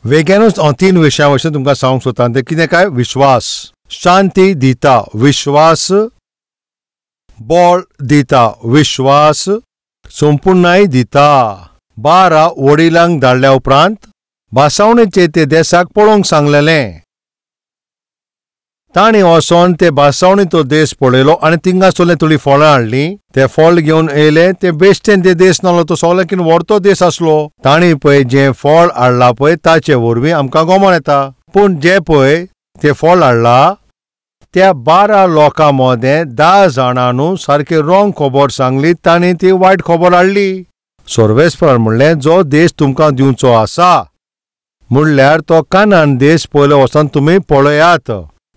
वेग्यानूच हांव 3 विशयां वयल्यान तुमकां सांगूंक सोदता. तें कितें काय? विश्वास शांती दिता, विश्वास बळ दिता, विश्वास संपूर्णाय दिता. 12 वडिलांक धाडल्या उपरांत भासावणेचे ते देसाक पळोवंक सांगलेलें. तांणी वचोन ते भासावणी तो देश पळयलो आनी थिंगासरलें थोडीं फळां हाडलीं. ते फळ घेवन येयले. ते बेश्टेन ते देश नासलो, तो सगळ्याकीन व्हडतो देश आसलो. तांणी पळय जें फळ हाडलां पळय ताचे वरवीं आमकां गोमोन येता. पूण जे पळय ते फळ हाडलां त्या 12 लोकां मदें 10 जाणांनू सारकें रोंग खबर सांगली, तांणी ती वायट खबर हाडली. सर्वेस्परान म्हणलें, जो देश तुमकां दिवचो आसा म्हणल्यार तो कानान देश पयलो वचोन तुमी पळयात.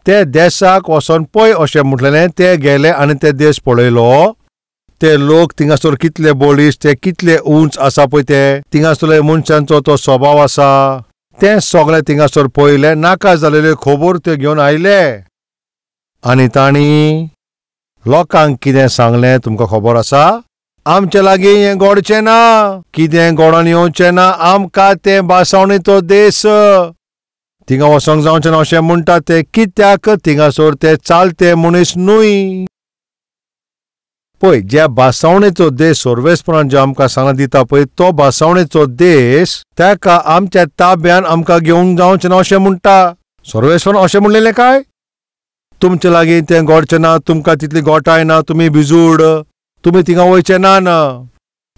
ते देसाक वचोन पळय अशें म्हटलेलें. ते गेले आनी ते देश पळयलो. ते लोक थिंगासर कितले बळिश्ट, ते कितले उंच आसा पळय, ते थिंगासरले मनशांचो तो स्वभाव आसा, ते सगळे थिंगासर पळयले. नाका जालेल्यो खबर त्यो घेवन आयले आनी तांणी लोकांक कितें सांगलें तुमकां खबर आसा? आमचे लागीं हें घडचें ना, कितें घडोवन येवचें ना, आमकां तें भासावणी तो देश थिंगा वचोंक जावचें ना अशें म्हणटा ते. कित्याक? थिंगासर ते चालते मनीस न्हय. पळय, ज्या भासावणेचो देश सर्वेस्परान जो आमकां सांगला दिता पळय, तो भासावणेचो देश ताका आमच्या ताब्यान आमकां घेवंक जावचें ना अशें म्हणटा. सर्वेस्परान अशें म्हणलेलें काय? तुमचे लागीं तें घडचें ना, तुमकां तितली गोठाय ना, तुमी भिजूड, तुमी थिंगा वयचे ना,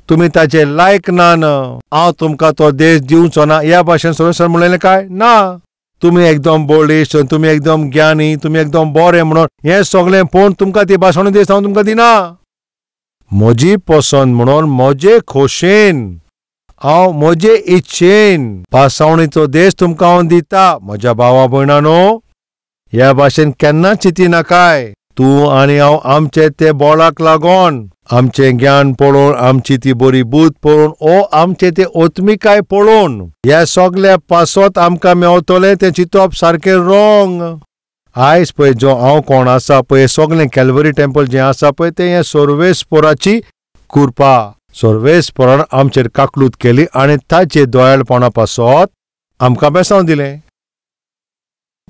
तुमी ताचे लायक ना, हांव तुमकां तो देश दिवचो ना, ह्या भाशेन सर्वेस्परान म्हणलेलें काय? ना. तुमी एकदम बळिश्ट, तुमी एकदम ज्ञानी, तुमी एकदम बरे म्हणून हें सगळें पळोवन तुमकां ती भासावणी देश हांव तुमकां दिना. म्हजी पसंत म्हणून म्हजे खोशेन हांव म्हजे इच्छेन भासावणीचो देश तुमकां हांव दिता. म्हज्या भावा भयणानो, ह्या भाशेन केन्ना चिंतिनाकाय. तूं आनी हांव आमचे ते बोळाक लागोन, आमचें ज्ञान पळोवन, आमची ती बरी बूद पळोवन, ओ आमचे ते ओत्मिकाय पळोवन ह्या सगल्या पासत आमकां मेवतलें तें चिंतप सारकें रोंग. आयज पळय जो हांव कोण आसा पळय, सगळें कॅल्वरी टेम्पल जें आसा पळय तें हें सर्वेस्पराची कृपा. सर्वेस्परान आमचेर काकलूत केली आनी ताचे दोयाळपणा पासत आमकां बेसांव दिलें.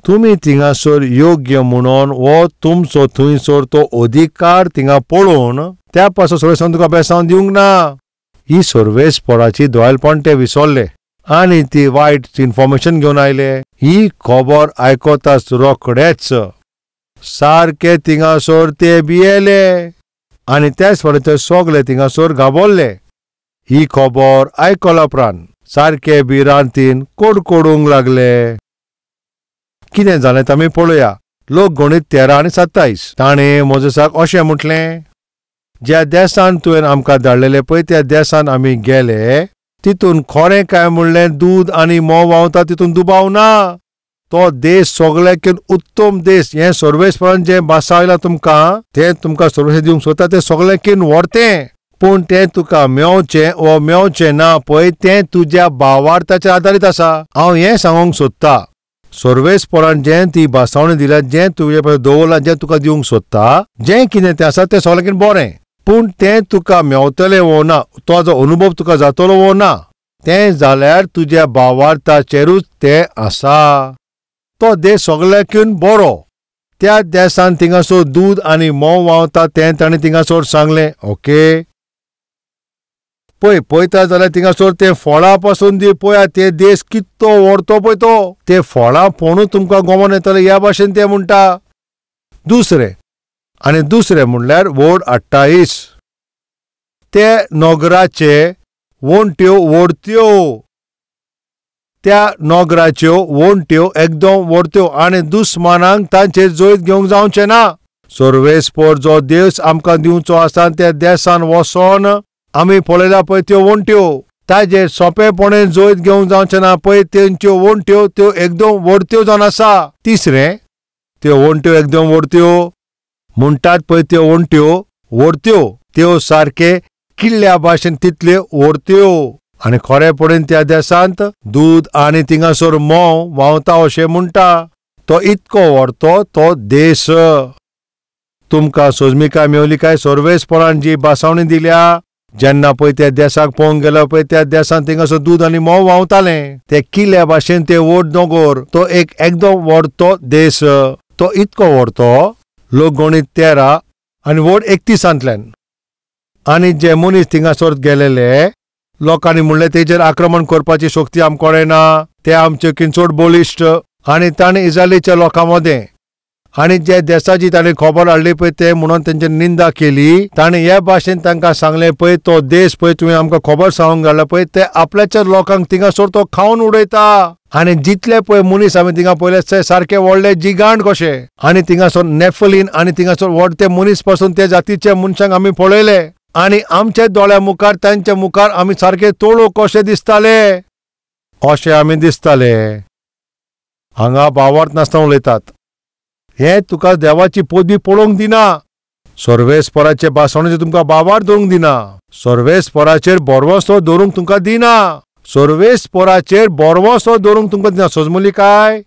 तुमी थिंगासर योग्य म्हणून वो तुमचो थंयसर तो अधिकार थिंगा पळोवन त्या पासून सर्वेस्परान तुका बेसांव दिवंक ना. ही सर्वेस्पराची दोयाळपण ते विसरले आनी ती वायट इन्फॉर्मेशन घेवन आयले. ही खबर आयकताच रोखडेच सारके थिंगासर ते भियेले आनी त्याच फावटी ते सगळे थिंगासर घाबरले. ही खबर आयकल्या उपरांत सारके भिरांतीन कडकडूंक लागले. कितें जालें तें आमी पळोवया. लोक गणीत 13 आनी 27. ताणें मोजेसाक अशें म्हटलें, ज्या देसान तुवें आमकां धाडलेले पळय त्या देसान आमी गेले, तितून खरें काय म्हणलें दूद आनी म्होंव व्हांवता तितून दुबाव ना. तो देश सगळ्याकीन उत्तम देश. हें सर्वेस्परान जें भासायलां तुमकां तें तुमकां सर्वेस्पर दिवंक सोदता, तें सगळ्याकीन व्हरतें. पूण तें तुका मेवचें वो मेवचें ना पळय तें तुज्या भावार्थाचेर आदारीत आसा. हांव हें सांगूंक सोदता, सर्वेस्परान जें ती भासावणी दिल्या, जें तुजे पळय दवरलां, जें तुका दिवंक सोदता, जें कितें तें आसा तें सगळ्याकीन बरें. पूण तें तुका मेवतलें वो ना, तो अनुभव तुका जातलो वो ना, तें जाल्यार तुज्या भावार्थाचेरूच तें आसा. तो देश सगळ्याकून बरो. त्या देसान थिंगासर दूद आनी म्होंव व्हांवता तें ताणें थिंगासर सांगलें. ओके, पळय पळयता जाल्यार थिंगासर ते फळां पासून दी पळया ते देश कितलो व्हरतो पळय तो, ते फळां पळोवनूच तुमकां गोमोन येतलें ह्या भाशेन ते म्हणटा. दुसरें आनी दुसरें म्हणल्यार वड 28. ते नोगराचे वणट्यो व्हडत्यो, त्या नोगराच्यो वणट्यो एकदम व्हडत्यो आनी दुस्मानांक तांचेर जैत घेवंक जावचें ना. सर्वेस्पर जो देश आमकां दिवचो आसा त्या देसान वचोन आमी पळयला पळय त्यो वणट्यो, ताजेर सोंपेपणे जैत घेवंक जावचें ना पळय तेंच्यो वणट्यो त्यो एकदम व्हडत्यो जावन आसा. तिसरें, त्यो वणट्यो एकदम व्हडत्यो म्हणटात पळय त्यो वणट्यो व्हडत्यो, त्यो सारके किल्ल्या भाशेन तितल्यो व्हडत्यो. आनी खरेपणीन त्या देशांत दूद आनी थिंगासर म्होंव व्हांवता अशें म्हणटा. तो इतको व्हरतो तो देश. तुमकां सोजमिकाय मेवली काय? सर्वेस्परान जी भासावणी दिल्या जेन्ना पळय त्या देसाक पळोवंक गेलो पळय त्या देसान थिंगासर दूद आनी म्होंव व्हांवतालें. ते किल्ल्या भाशेन ते व्हड दोंगोर, तो एक एकदम व्हडतो देस, तो इतको व्हडतो लोक गणीत 13 आनी व्हड 31. आनी जे मनीस थिंगासर गेलेले लोकांनी म्हणलें तेजेर आक्रमण करपाची शक्ती आमकां कडेन ना, ते आमचे किन चड बळिश्ट. आनी ताणें इज्रायलीच्या लोकां मदें आनी जे देसाची ताणें खबर हाडली पळय ते म्हणून तेंची निंदा केली. ताणें हे भाशेन तांकां सांगलें पळय तो देश पळय तुवें आमकां खबर सांगूंक घातला पळय ते आपल्याच्या लोकांक थिंगासर तो खावन उडयता. आनी जितले पळय मनीस आमी थिंगा पळयले ते सारके व्हडले जिगांड कशे. आनी थिंगासर नेफलीन आनी थिंगासर व्हड ते मनीस पासून ते जातीच्या मनशांक आमी पळयले आनी आमच्या दोळ्या मुखार तांच्या मुखार आमी सारके तोळो कशे दिसताले अशे आमी दिसताले. हांगा भावार्थ नासतना उलयतात. हें तुका देवाची पदवी पळोवंक दिना, सर्वेस्पराचे भाशणाचेर तुमकां भावार्थ दवरूंक दिना, सर्वेस्पराचेर भरवंसो दवरूंक तुमकां दिना, सर्वेस्पराचेर भरवंसो दवरूंक तुमकां दिना. सजमुली काय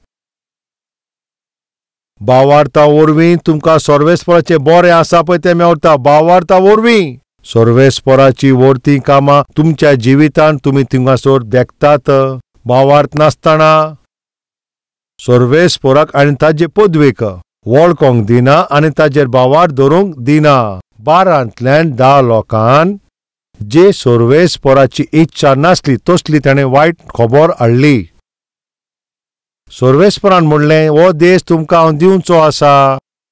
भावार्था वरवीं तुमकां सर्वेस्पराचें बरें आसा पळय तें मेवता. भावार्था वरवीं सर्वेस्पराची व्हडती कामां तुमच्या जिवितांत तुमी थिंगासर देखतात. भावार्थ नासतना सर्वेस्पराक आनी ताजे पदवेक वळखोंक दिना आनी ताजेर भावार्थ धरूंक दिना. 12 10 लोकान जे सर्वेस्पराची इच्छा नासली तसली ताणें वायट खबर हाडली. सर्वेस्परान म्हणलें हो देश तुमकां हांव दिवचो आसा,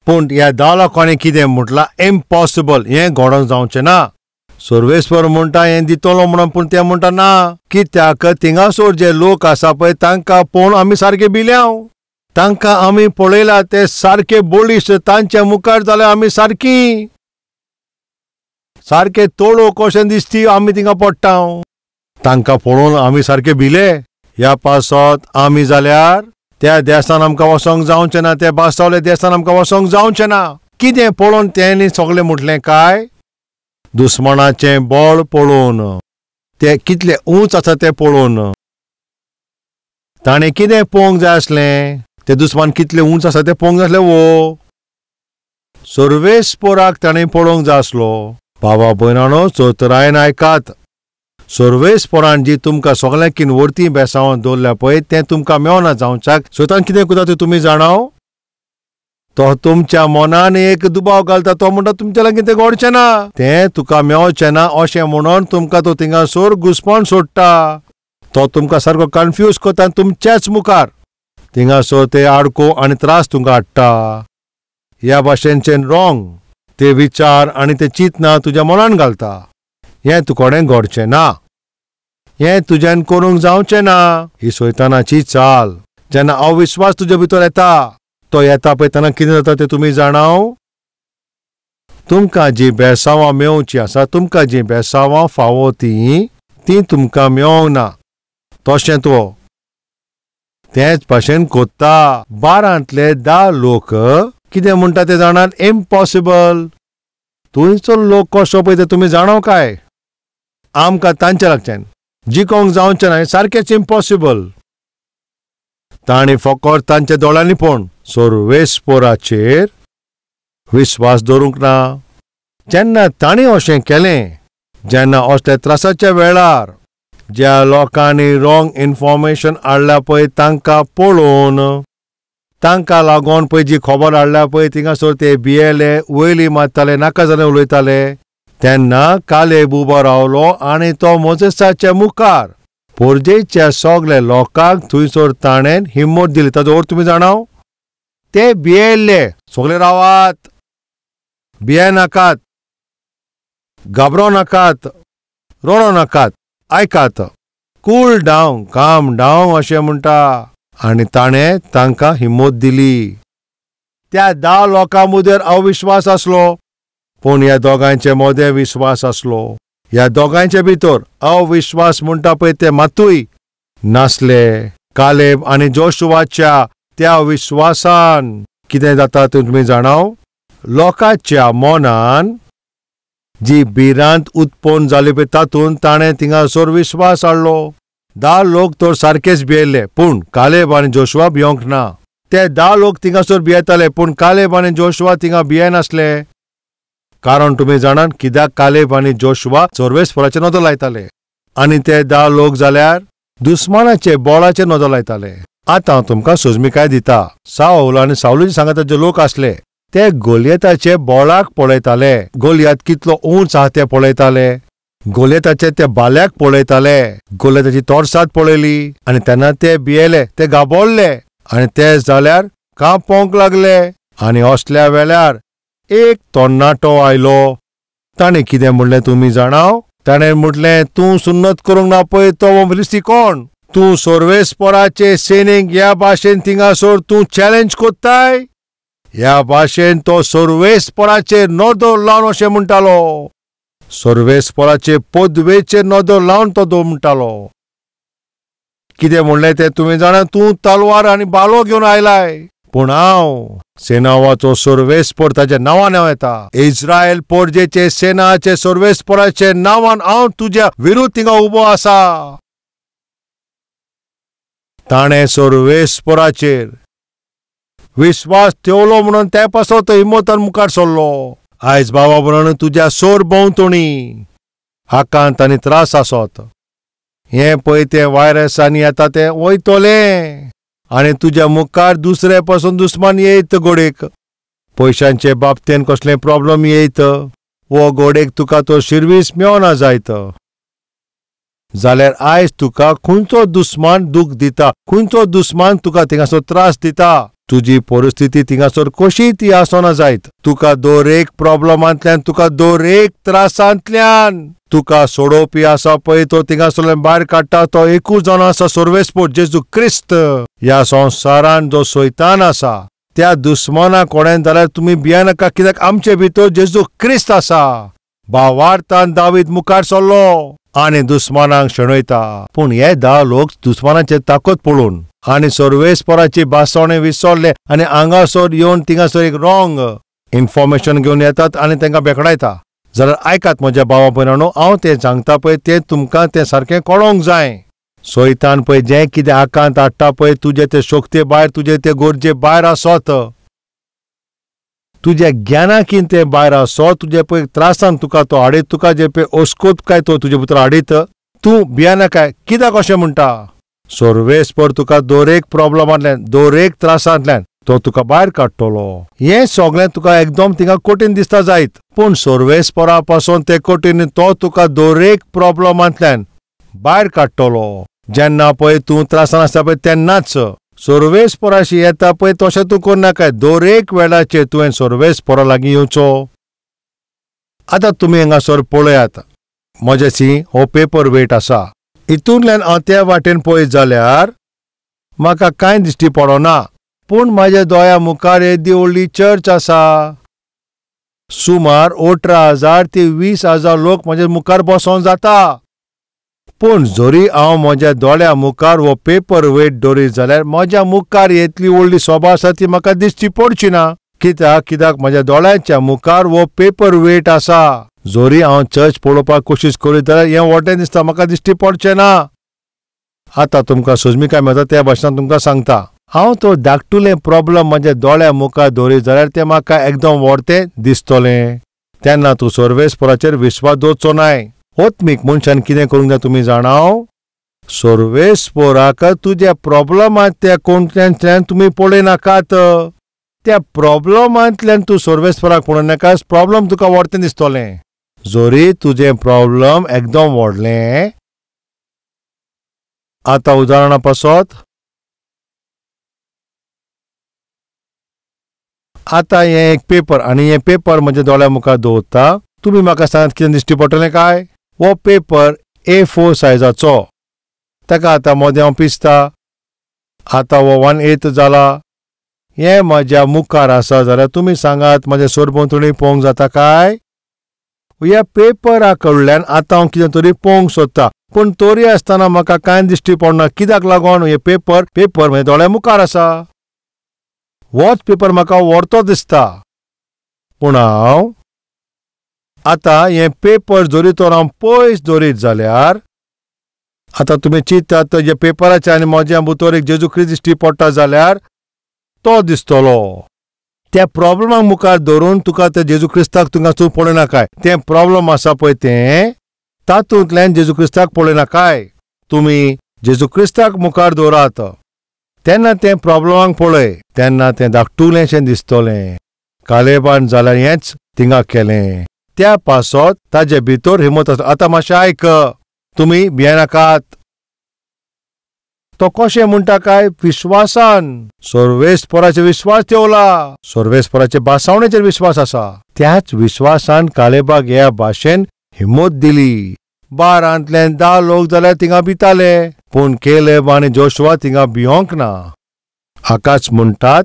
पूण ह्या 10 लोकांनी कितें म्हटलां इम्पॉसिबल, हें घडोवंक जावचें ना. सर्वेस्पर म्हणटा हें दितलो म्हणून, पूण ते म्हणटा ना, कित्याक थिंगासर जे लोक आसा पळय तांकां पळोवन आमी सारके भिल्याव, तांकां आमी पळयला ते सारके बळिश्ट, तांच्या मुखार जाल्यार आमी सारकी सारके तोळो कशें दिसती आमी थिंगा पडटा, तांकां पळोवन आमी सारके भिले. ह्या पासत आमी जाल्यार त्या देसान आमकां वचोंक जावचें ना, त्या बासावले देसान आमकां वचोंक जावचें ना. कितें पळोवन तेणी सगळें म्हटलें काय दुस्मनाचें बळ पळोवन, ते कितले उंच आसा तें पळोवन. ताणें कितें पळोवंक जाय आसलें, ते दुस्मान कितले उंच आसा तें पळोवंक जाय आसलें. वो सर्वेस्पराक ताणें पळोवंक जाय आसलो. बाबा भयणानो चतुरायेन आयकात, सर्वेस्परान जी तुमकां सगळ्यांकीन वरती बेसावन दवरल्या पळय तें तुमकां मेवना जावच्याक स्वतान कितें करता तें तुमी जाणाव. तो तुमच्या मनान एक दुबाव घालता, तो म्हणटा तुमच्या लागीं तें घडचें ना, तें तुका मेवचें ना अशें म्हणून तुमकां तो थिंगासर घुसपण सोडटा. तो तुमकां सारको कन्फ्यूज करता तुमच्याच मुखार थिंगासर ते आडको आनी त्रास तुमकां हाडटा. ह्या भाशेनचें रॉंग ते विचार आनी ते चिंतना तुज्या मनान घालता, हें तुकोडें घडचें ना, हें तुज्यान करूंक जावचें ना. ही सैतानाची चाल. जेन्ना अविश्वास तुजे भितर येता, तो येता पळय तेन्ना कितें जाता तें तुमी जाणाव. तुमकां जीं बेसांवां मेवचीं आसा, तुमकां जीं बेसांवां फावो तीं तीं तुमकां मेवंक ना. तशें तो तेच भाशेन कोत्ता. 12 10 लोक कितें म्हणटा ते जाणात, इम्पॉसिबल. थंयचो लोक कसो पळय ते तुमी जाणाव काय, आमकां तांच्या लागच्यान जिकोंक जावचें ना, सारकेंच इम्पॉसिबल. ताणें फकत तांच्या दोळ्यांनी पळोवन सर्वेस्पराचेर विस्वास दवरूंक ना. जेन्ना ताणें अशें केलें, जेन्ना असल्या त्रासाच्या वेळार ज्या लोकांनी रॉंग इन्फॉर्मेशन हाडल्या पळय तांकां पळोवन, तांकां लागून पळय जी खबर हाडल्या पळय थिंगासर ते भियेले, वयली मारताले, नाका जालें उलयताले. तेन्ना कालेब उबो रावलो आनी तो मोजेसाच्या मुखार पोरजेच्या सगल्या लोकांक थंयसर ताणें हिम्मत दिली. ताजो अर्थ तुमी जाणाव, ते भियेल्ले, सगळे रावात, भिये नाकात, घाबरो नाकात, रडो नाकात, आयकात, कूल डावन, काम डावन अशें म्हणटा. आनी ताणें तांकां हिम्मत दिली. त्या 10 लोकां मदें अविश्वास आसलो, पूण ह्या दोगांयचे मदें विश्वास आसलो. ह्या दोगांयचे भितर अविश्वास म्हणटा पळय ते मातूय नासले. कालेब आनी जोशुआच्या त्या विश्वासान कितें जाता तें तुमी जाणाव. लोकांच्या मनान जी भिरांत उत्पन्न जाली पळय तातूंत ताणें थिंगासर विश्वास हाडलो. 10 लोक तर सारकेच भियेल्ले, पूण कालेब आनी जोशुआ भियोंक ना. ते 10 लोक थिंगासर भियेताले, पूण कालेब आनी जोशुआ थिंगा भियेनासले. कारण तुमी जाणात कित्याक कालेब आनी जोशुआ सर्वेस्पराचेर नदर लायताले आनी ते 10 लोक जाल्यार दुस्मानाचे बोळाचेर नदर लायताले. आतां हांव तुमकां सोजमिकाय दिता. सावल आनी सावलूचे सांगाता जे लोक आसले ते गोलियताचे बोळाक पळयताले. गोलियत कितलो उंच आहा ते पळयताले, गोलियताचे ते बाल्याक पळयताले, गोलियताची तोरसाद पळयली आनी तेन्ना ते भियेले, ते गाबोल्ले आनी ते जाल्यार कांपोंक लागले. आनी असल्या वेळार एक तरणाटो आयलो. ताणें कितें म्हणलें तुमी जाणाव? ताणें म्हटलें, तूं सुन्नत करूंक ना पळय तो फिलिस्ती कोण? तूं सर्वेस्पराचे सेनेक ह्या भाशेन थिंगासर तूं चॅलेंज कोत्ताय? ह्या भाशेन तो सर्वेस्पराचेर नदर लावन अशें म्हणटालो. सर्वेस्पराचे पदवेचेर नदर लावन तो म्हणटालो. कितें म्हणलें तें तुमी जाणा? तूं तलवार आनी बालो घेवन आयलाय, पूण हांव सेनावाचो सर्वेस्पर ताच्या नांवान हांव येता. इस्रायल पोरजेचे सेनाचे सर्वेस्पराचे नांवान हांव तुज्या विरुद्ध थिंगा उबो आसा. ताणें सर्वेस्पराचेर विश्वास ठेवलो म्हणून त्या पासत तो हिम्मतान मुखार सरलो. आयज बाबा म्हणून तुज्या सोर भोंवतणी आकांत आनी त्रास आसत. हें पळय तें वायरस आनी येता तें वयतलें आनी तुज्या मुखार दुसरे पासून दुस्मान येयत. गोडेक पयशांचे बाबतीन कसलें प्रॉब्लम येयत, वो गोडेक तुका तो शिर्वीस मेवना जायत जाल्यार आयज तुका खंयचो दुस्मान दूख दिता, खंयचो दुस्मान तुका थिंगासर त्रास दिता. तुजी परिस्थिती थिंगासर कशी ती आसना जायत, तुका दर एक प्रॉब्लमांतल्यान, तुका दर एक त्रासांतल्यान तुका सोडोवपी आसा पळय तो थिंगासरल्यान भायर काडटा तो एकूच जावन आसा, सर्वेस्पर जेजू क्रिस्त. ह्या संवसारान जो सैतान आसा त्या दुस्माना कोणेन जाल्यार तुमी भियेनाका, कित्याक आमचे भितर जेजू क्रिस्त आसा. भावार्थान दावीद मुखार सरलो आनी दुस्मानाक शेणयता. पूण हे 10 लोक दुस्मानाचे ताकद पळोवन आनी सर्वेस्पराची भासणे विसरले आनी हांगासर येवन थिंगासर एक रॉंग इन्फॉर्मेशन घेवन येतात आनी तांकां बेकडायता. जाल्यार आयकात म्हज्या भावा भयणांनो, हांव तें सांगता पळय तें तुमकां तें सारकें कळोंक जाय. सैतान पळय जें कितें आकांत हाडटा पळय तुजे ते शक्ते भायर, तुजे ते गरजे भायर आसत, तुज्या ज्ञानाकीन तें भायर आसत, तुजे पळय त्रासान तुका तो हाडीत, तुका जे पळय ओस्कोत काय तो तुजे भितर हाडीत. तूं भियेनाकाय. कित्याक अशें म्हणटा? सर्वेस्पर तुका दर एक प्रॉब्लमांतल्यान, दर एक त्रासांतल्यान तो तुका भायर काडटलो. हें सगळें तुका एकदम थिंगा कठीण दिसता जायत, पूण सर्वेस्परा पासून ते कठीण तो तुका दर एक प्रॉब्लमांतल्यान भायर काडटलो. जेन्ना पळय तूं त्रासान आसता पळय तेन्नाच सर्वेस्पराशी येता पळय तशें तूं करनाकाय. दर एक वेळाचेर तुवें सर्वेस्परा लागीं येवचो. आतां तुमी हांगासर पळयात, म्हजेशी हो पेपर वेट आसा. हितूंतल्यान हांव त्या वाटेन पळयत जाल्यार म्हाका कांय दिश्टी पडना, पूण म्हाज्या दोळ्या मुखार येदी व्हडली चर्च आसा. सुमार 18,000 ते 20,000 लोक म्हज्या मुखार बसोन जाता. पूण जरी हांव म्हज्या दोळ्या मुखार हो पेपर वेट दवरीत जाल्यार म्हज्या मुखार येतली व्हडली सोबा आसा ती म्हाका दिश्टी पडची ना. कित्याक? कित्याक म्हज्या दोळ्यांच्या मुखार हो पेपर वेट आसा. जरी हांव चर्च पळोवपाक कोशिश करीत जाल्यार हें व्हडलें दिसता, म्हाका दिश्टी पडचें ना. आतां तुमकां सोजमिकाय मेळटा त्या भाशणान तुमकां सांगता, हांव तो धाकटुलें प्रॉब्लम म्हज्या दोळ्या मुखार दवरीत जाल्यार तें म्हाका एकदम व्हडतें दिसतलें. तेन्ना तूं सर्वेस्पराचेर विश्वास दवरचो नाय. आत्मीक मनशान कितें करूंक जाय तुमी जाणाव? सर्वेस्पराक तुज्या प्रॉब्लमांत त्या कोणत्यांतल्यान तुमी पळयनाकात, त्या प्रॉब्लमांतल्यान तूं सर्वेस्पराक पळोवनाका, प्रॉब्लम तुका व्हडतें दिसतलें. जरी तुजें प्रॉब्लम एकदम व्हडलें, आतां उदाहरणा पासत आतां हें एक पेपर आनी हें पेपर म्हज्या दोळ्या मुखार दवरता. तुमी म्हाका सांगात कितें दिश्टी पडटलें काय? हो पेपर A4 सायजाचो, ताका आतां मदें हांव पिसता. आतां हो 1/8 जाला. हें म्हज्या मुखार आसा जाल्यार तुमी सांगात म्हज्या सरभोंवतणी पळोवंक जाता काय? ह्या पेपरा कडल्यान आतां हांव कितें तरी पळोवंक सोदता, पूण तरी आसतना म्हाका कांय दिश्टी पडना. कित्याक लागून? हे पेपर पेपर म्हज्या दोळ्या मुखार आसा. होच पेपर म्हाका व्हरतो दिसता, पूण हांव आतां हें पेपर जरी तर हांव पयस दवरीत जाल्यार आतां तुमी चिंतात जे पेपराचे आनी म्हज्या भितर एक जेजू क्रिस्त दिश्टी पडटा जाल्यार तो दिसतलो. त्या प्रॉब्लमाक मुखार धरून तुका त्या जेजू क्रिस्ताक तुका तूं पळयनाकाय. तें प्रॉब्लम आसा पळय तें तातूंतल्यान जेजू क्रिस्ताक पळयनाकाय. तुमी जेजू क्रिस्ताक मुखार दवरात तेन्ना तें प्रॉब्लमाक पळय, तेन्ना तें धाकटुलेंशें दिसतलें. कालेबान जाल्यार हेंच थिंगा केलें. त्या पासत ताजे भितर हिम्मत आसा. आतां मातशें आयक, तुमी भियेनाकात. तो कशें म्हणटा काय? विश्वासान. सर्वेस्पराचेर विश्वास ठेवला, सर्वेस्पराचे बासावणेचेर विश्वास आसा. त्याच विश्वासान कालेबाक ह्या भाशेन हिम्मत दिली. 12 10 लोक जाल्यार थिंगा भिताले, पूण केलेब आनी जोशुआ थिंगा भियोंक ना. हाकाच म्हणटात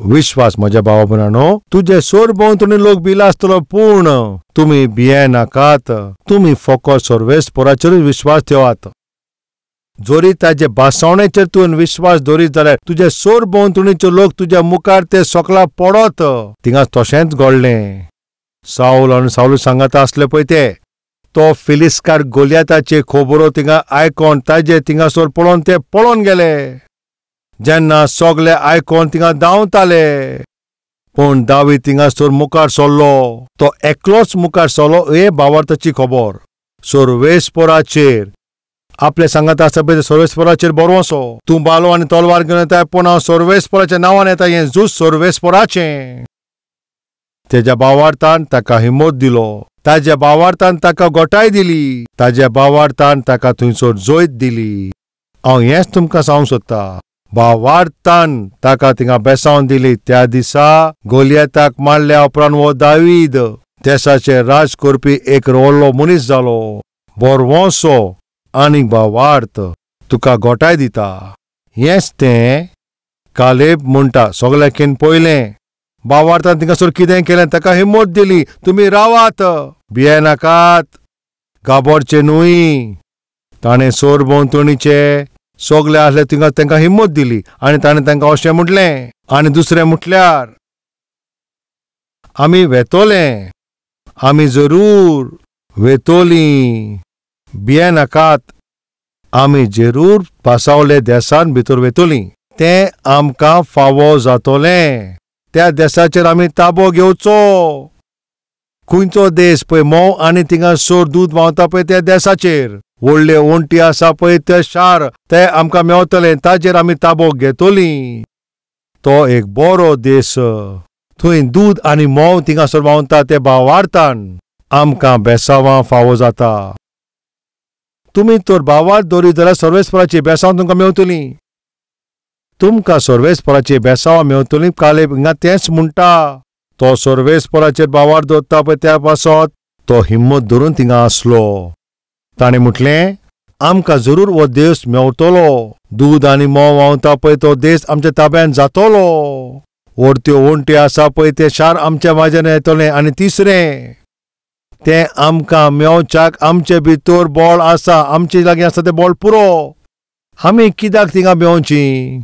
विश्वास. म्हज्या भावा भयणांनो, तुजे सरभोंवतणी लोक भिला आसतलो, पूण तुमी भियेनाकात. तुमी फकत सर्वेस्पराचेरूच विश्वास ठेवात. जरी ताजे बासावणेचेर तुवें विश्वास दवरीत जाल्यार तुजे सरभोंवतणीचे लोक तुज्या मुखार ते सकला पडत. थिंगा तशेंच घडलें. सावल आनी सावलू सांगाता आसले पळय ते, तो फिलिस्कार गोलियाताचे खबरो थिंगा आयकोन ताजे थिंगासर पळोवन ते पळोवन गेले. जेन्ना सगळे आयकोन थिंगा धांवताले, पूण दावीद थिंगासर मुखार सरलो. तो एकलोच मुखार सरलो. हे भावार्थाची खबर सर्वेस्पराचेर आपले सांगाता आसा पळय, सर्वेस्पराचेर बरोवचो. तूं बालो आनी तलवार घेवन येता, पूण हांव सर्वेस्पराच्या नांवान येता. हें झूज सर्वेस्पराचें. तेज्या भावार्थान ताका हिम्मत दिलो, ताज्या भावार्थान ताका गोटाय दिली, ताज्या भावार्थान ताका थंयसर जैत दिली. हांव हेंच तुमकां सांगूंक सोदता. भावार्थान ताका थिंगा बेसावन दिली. त्या दिसा गोलियाताक मारल्या उपरांत हो दावीद देशाचेर राज करपी एक व्हडलो मनीस जालो. बरवंसो आनी भावार्थ तुका गोटाय दिता. हेंच तें कालेब म्हणटा. सगळ्यांकीन पयलें भावार्थान थिंगासर कितें केलें, ताका हिम्मत दिली. तुमी रावात, भियेनाकात, घाबरचें न्हय. ताणें सरभोंवतणीचे सगळे आसले थिंगा तांकां हिम्मत दिली आनी ताणें तांकां अशें म्हटलें. आनी दुसरें म्हटल्यार आमी वेतोले, आमी जरूर वेतोली, भियेनाकात, आमी जरूर पासावले देसान भितर वेतोली. तें आमकां फावो जातोलें. त्या देसाचेर आमी ताबो घेवचो. खंयचो देश पळय मोव आनी थिंगासर दूद व्हांवता पळय त्या देसाचेर, व्हडले वण्टी आसा पळय ते शार, ते आमकां मेवतले, ताजेर आमी ताबो घेतोली. तो एक बरो देश, थंय दूद आनी म्होंव थिंगासर व्हांवता. ते भावार्थान आमकां बेसांवां फावो जाता. तुमी तर भावार्थ दवरीत जाल्यार सर्वेस्पराची बेसांव तुमकां मेवतली. तुमकां सर्वेस्पराची बेसांवां मेवतली. कालेब हिंगा तेंच म्हणटा. तो सर्वेस्पराचेर भावार्थ दवरता पळय त्या पासत तो हिम्मत धरून थिंगा आसलो. ताणें म्हटलें, आमकां जरूर हो देश मेवतलो. दूद आनी म्होंव व्हांवता पळय तो देश आमच्या ताब्यान जातलो. वरत्यो वण्टी आसा पळय तें शार आमच्या माज्यान येतलें. आनी तिसरें, तें आमकां मेवच्याक आमचे भितर बळ आसा, आमचे लागीं आसा तें बळ पुरो. आमी कित्याक थिंगा भिवची?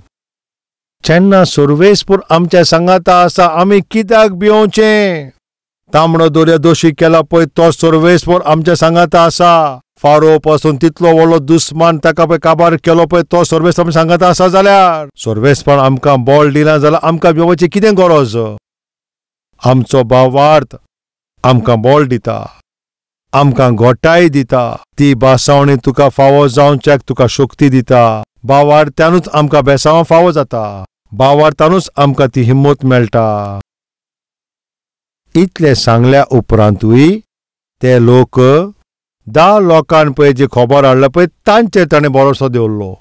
जेन्ना सर्वेस्पर आमच्या सांगाता आसा, आमी कित्याक भिवचें? तांबडो दर्या दोशी केला पळय तो सर्वेस्पर आमच्या सांगाता आसा. फारो पासून तितलो व्हडलो दुस्मान ताका पळय काबार केलो पळय तो सर्वेस्पर आमच्या सांगाता आसा जाल्यार, सर्वेस्पर आमकां बळ दिना जाल्यार आमकां भिवपाची कितें गरज? आमचो भावार्थ आमकां बळ दिता, आमकां गोटाय दिता. ती बासावणी तुका फावो जावच्याक तुका शक्ती दिता. भावार्थानूच आमकां बेसांवां फावो जाता. भावार्थानूच आमकां ती हिम्मत मेळटा. इतलें सांगल्या उपरांतूय ते लोक 10 लोकांक पळय जी खबर हाडल्या पळय तांचेर ताणें भरोसो दवरलो.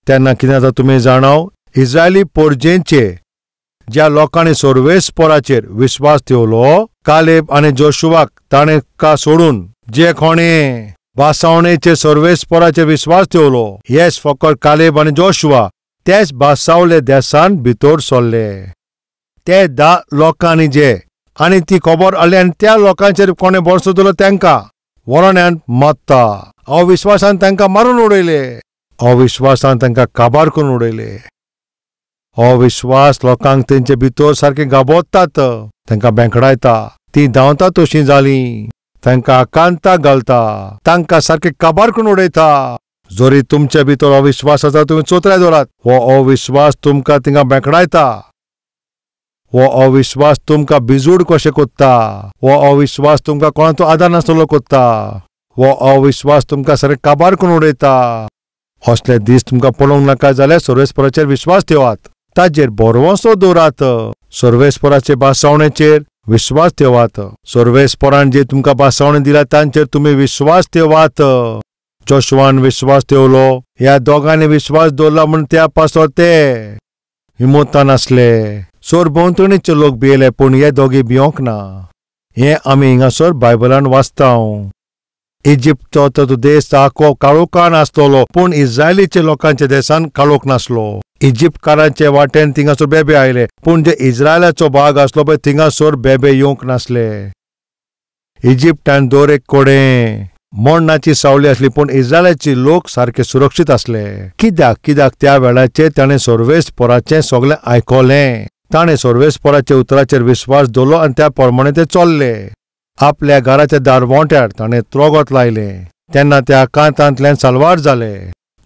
तेन्ना कितें जाता तुमी जाणाव? इस्रायली पोरजेंचे ज्या लोकांनी सर्वेस्पराचेर विश्वास ठेवलो, कालेब आनी जोशुआक ताणें का सोडून जे कोणे बासावणेचेर सर्वेस्पराचेर विश्वास ठेवलो, येस फकत कालेब आनी जोशुआ तेच बासावले देसान भितर सरले. ते 10 लोकांनी जे आनी ती खबर हाडली आनी त्या लोकांचेर कोणें भरसो दवरलो तांकां वरण्यान मारता. अविश्वासान तांकां मारून उडयले, अविश्वासान तांकां काबार करून उडयले. अविश्वास लोकांक तेंचे भितर सारकें गाबोतात, तांकां बेंकडायता. ती धांवता तशीं जालीं, तांकां आकांताक घालता, तांकां सारकें काबार करून उडयता. जरी तुमचे भितर अविश्वास आसा, तुमी चोत्राय दवरात, हो अविश्वास तुमकां थिंगा बेंकडायता. हो अविश्वास तुमकां बिजूड कशें कोत्ता, हो अविश्वास तुमकां कोणाचो आदार नासतलो कोत्ता, हो अविश्वास तुमकां सारकें काबार करून उडयता। असले दीस तुमकां पळोवंक नाका जाल्यार सर्वेस्पराचेर विश्वास ठेवात, ताजेर भरवंसो दवरात, सर्वेस्पराचे भासावणेचेर विश्वास ठेवात। सर्वेस्परान जे तुमकां भासावणी दिला तांचेर तुमी विश्वास ठेवात। जोशुआन विश्वास ठेवलो, ह्या दोगांनी विश्वास दवरला म्हूण त्या पासत ते हिमोतान आसले। सरभोंवतणीचे लोक भियेले पूण हे दोगी भियोंक ना। हें आमी हिंगासर बायबलान वाचता। इजिप्टचो तो देश आखो काळोखान आसतलो पूण इस्रायलीच्या लोकांच्या देशान काळोख नासलो। इजिप्तकारांचे वाटेन थिंगासर बेबे आयले पूण जे इस्रायलाचो भाग आसलो पळय थिंगासर बेबे येवंक नासले। इजिप्टान दर एक कडेन मरणाची सावली आसली पूण इस्रायलाचे लोक सारके सुरक्षीत आसले। कित्याक? कित्याक त्या वेळाचेर ताणें सर्वेस्पराचें सगळें आयकलें, ताणें सर्वेस्पराच्या उतराचेर विश्वास दवरलो आनी त्या प्रमाणे ते चल्ले। आपल्या घराच्या दारवंट्यार ताणें त्रोगत लायलें, तेन्ना त्या कांतांतल्यान साल्वार जाले।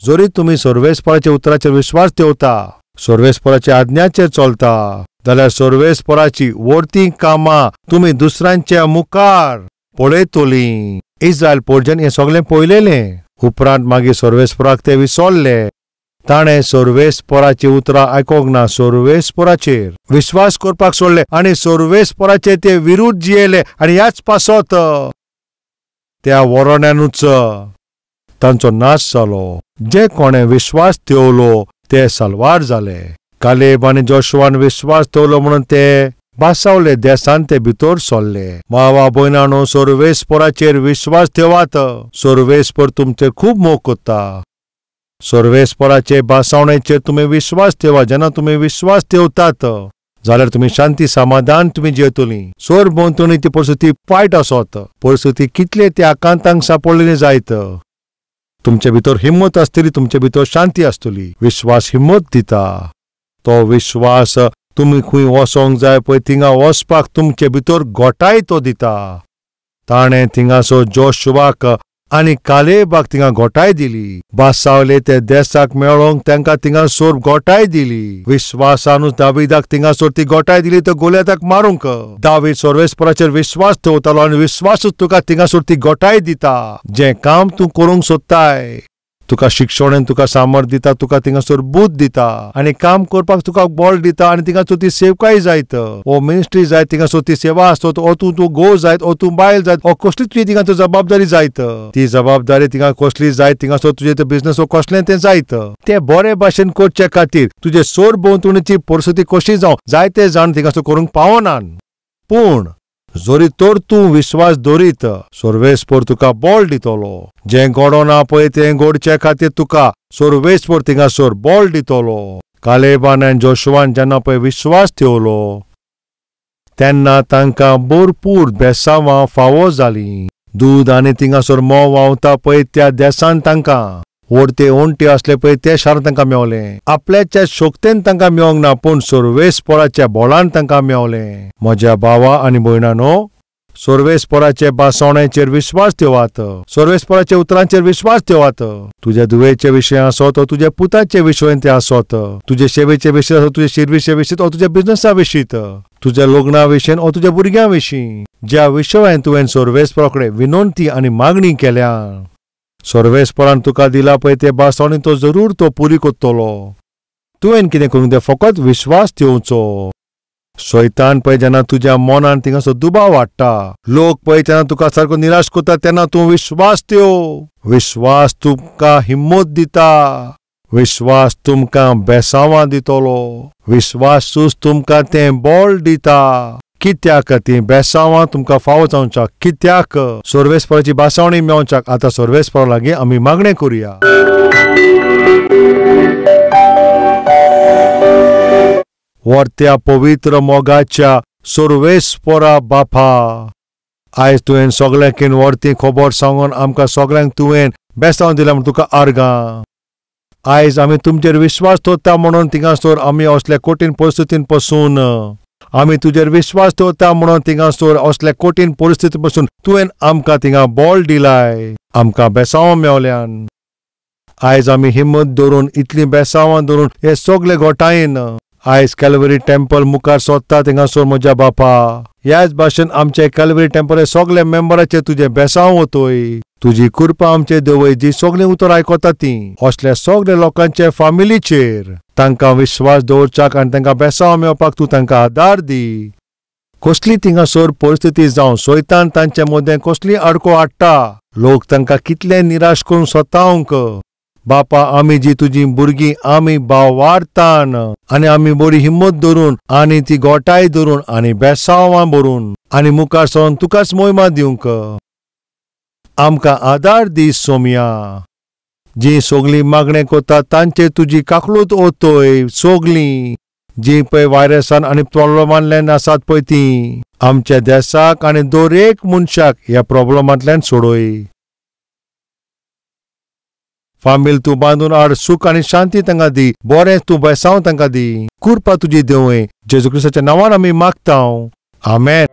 जरी तुमी सर्वेस्पराच्या उतराचेर विश्वास ठेवता, सर्वेस्पराच्या आज्ञाचेर चलता जाल्यार सर्वेस्पराची वर्ती कामां तुमी दुसऱ्यांच्या मुखार पळयतलीं। इस्रायल पोर्जन हें सगळें पळयलेलें। उपरांत मागीर सर्वेस्पराक ते विसरले। ताणें सर्वेस्पराची उतरां आयकोंक ना, सर्वेस्पराचेर विश्वास करपाक सोडले आनी सर्वेस्पराचे ते विरुद्ध जियेले आनी ह्याच पासत त्या वरण्यानूच तांचो नाश जालो। जे कोणें विश्वास ठेवलो ते साल्वार जाले। कालेब आनी जोशुआन विश्वास ठेवलो म्हणून ते बासावले देसान ते भितर सरले। मावा भयणानो, सर्वेस्पराचेर विश्वास ठेवात। सर्वेस्पर तुमचेर खूब मोग करता। सर्वेस्पराचे भासावणेचेर तुमी विश्वास ठेवा। जेन्ना तुमी विश्वास ठेवतात जाल्यार तुमी शांती समाधान तुमी जियेतलीं। सरभोंवतणी ती परिस्थिती वायट आसत, परिस्थिती कितले त्या आकांतांक सापडलेली जायत, तुमचे भितर हिम्मत आसतली, तुमचे भितर शांती आसतली। विश्वास हिम्मत दिता। तो विश्वास तुमी खंय वचोंक जाय पळय थिंगा वचपाक तुमचे भितर गोटाय तो दिता। ताणें थिंगासो जोशुआक आनी कालेबाक थिंगा गोटाय दिली। बासावले ते देसाक मेळोंक तांकां थिंगासर गोटाय दिली। विश्वासानूच दावीदाक थिंगासर ती गोटाय दिली तो गोलियाताक मारूंक। दावीद सर्वेस्पराचेर विश्वास ठेवतालो आनी विश्वासूच तुका थिंगासर ती गोटाय दिता। जें काम तूं करूंक सोदताय तुका शिक्षणेन तुका सामर्थ्य दिता, तुका थिंगासर बुद्ध दिता आनी काम करपाक तुका बळ दिता आनी थिंगासर ती सेवकाय जायत, ओ मिनिस्ट्री जायत, थिंगासर ती सेवा आसत, ओ तूं तूं घोव जायत, ओ तूं बायल जायत, ओ कसली तुजी थिंगासर जबाबदारी जायत, ती जबाबदारी थिंगा कसली जायत, थिंगासर तुजें तें बिजनस ओ कसलें तें जायत। तें बरे भाशेन करचे खातीर तुजे सरभोंवतणीची परिस्थिती कशी जावं जायते जाण थिंगासर करूंक पावनान, पूण जरी तर तूं विश्वास दवरीत सर्वेस्पर तुका बळ दितलो। जें घडोना पळय तें घडचे खातीर तुका सर्वेस्पर थिंगासर बळ दितलो। कालेबान आनी जोशुआन जेन्ना पळय विश्वास ठेवलो तेन्ना तांकां भरपूर बेसांवां फावो जालीं। दूद आनी थिंगासर म्होंव व्हांवता पळय त्या देसान तांकां ओडते ओंटे आसले पळय ते शार तांकां मेवलें। आपल्याच्या शक्तेन तांकां मेवंक ना पूण सर्वेस्पराच्या बळान तांकां मेवलें। म्हज्या भावा आनी भयणानो, सर्वेस्पराचे भासावणेचेर विश्वास ठेवात, सर्वेस्पराच्या उतरांचेर विश्वास ठेवात। तुज्या धुवेचे विशय आसत, तुज्या पुताचे विशय ते आसत, तुजे सेवेचे विशय आसत, तुजे शिरविशे विशीं, तुज्या बिजनसा विशीं, तुज्या लग्ना विशीं, ओ तुज्या भुरग्यां विशीं, ज्या विशयान तुवें सर्वेस्परा कडेन विनंती आनी मागणी केल्या, सर्वेस्परान तुका दिला पळय ते भासावणी तो जरूर तो पुरी करतलो। तुवें कितें करूंक जाय, फकत विश्वास ठेवचो। शैतान पळय जेन्ना तुज्या मनान थिंगासर दुबाव हाडटा, लोक पळय जेन्ना तुका सारको निराश करता तेन्ना तूं विश्वास ठेव। विश्वास तुमकां हिम्मत दिता, विश्वास तुमकां बेसांवां दितलो, विश्वासूच तुमकां तें बळ दिता। कित्याक ती बेसांवां तुमकां फावो जावच्याक, कित्याक सर्वेस्पराची भासावणी मेवच्याक आतां सर्वेस्परा लागीं आमी मागणें करुया। वर्त्या पवित्र मोगाच्या सर्वेस्परा बापा, आयज तुवें सगळ्यांकीन वर्ती खबर सांगून आमकां सगळ्यांक तुवें बेसांव दिला म्हूण तुका आर्गां। आयज आमी तुमचेर विश्वास दवरता म्हणून थिंगासर आमी असल्या कठीण परिस्थितीन पसून, आमी तुजेर विश्वास दवरता म्हणून थिंगासर असल्या कठीण परिस्थिती पसून तुवें आमकां थिंगा बळ दिलाय, आमकां बेसांवां मेवल्यान। आयज आमी हिम्मत दवरून इतलीं बेसांवां दवरून हे सगळे गोटायेन आयज कॅलवरी टेम्पल मुखार सोदता थिंगासर म्हज्या बापा. ह्याच भाशेन आमचे कॅलवरी टेम्पल सगळे मेंबराचे तुजें बेसांव वतोय. तुजी कृपा आमचे देवय जी सगळीं उतर आयकता ती असल्या सगल्या लोकांचे फामिलीचेर तांकां विश्वास दवरच्याक आनी तांकां बेसांव मेळपाक तूं तांकां आदार दी. कसली थिंगासर परिस्थिती जावं सोयतान तांचे मदें कसली आडको हाडटा लोक तांकां कितले निराश करून सोतावंक. बापा आमी जी तुजी भुरगीं आमी बावारतान आनी आमी बरी हिम्मत धरून आनी ती गोठाय धरून आनी बेसांवां भरून आनी मुखार सरून तुकाच मोहिमा दिवंक आमकां आदार दी सोमया. जी सगळीं मागणें करता तांचेर तुजी काकलूत ओतोय. सगळीं जी पळय वायरसान आनी प्रॉब्लमांतल्यान आसात पळय ती आमच्या देसाक आनी दर एक मनशाक ह्या प्रॉब्लमांतल्यान सोडय. फामील तूं बांदून हाड, सूख आनी शांती तांकां दी, बरें तूं बेसांव तांकां दी. कृपा तुजी देवय. जेजू क्रिस्ताच्या नांवान आमी मागता. आमेन.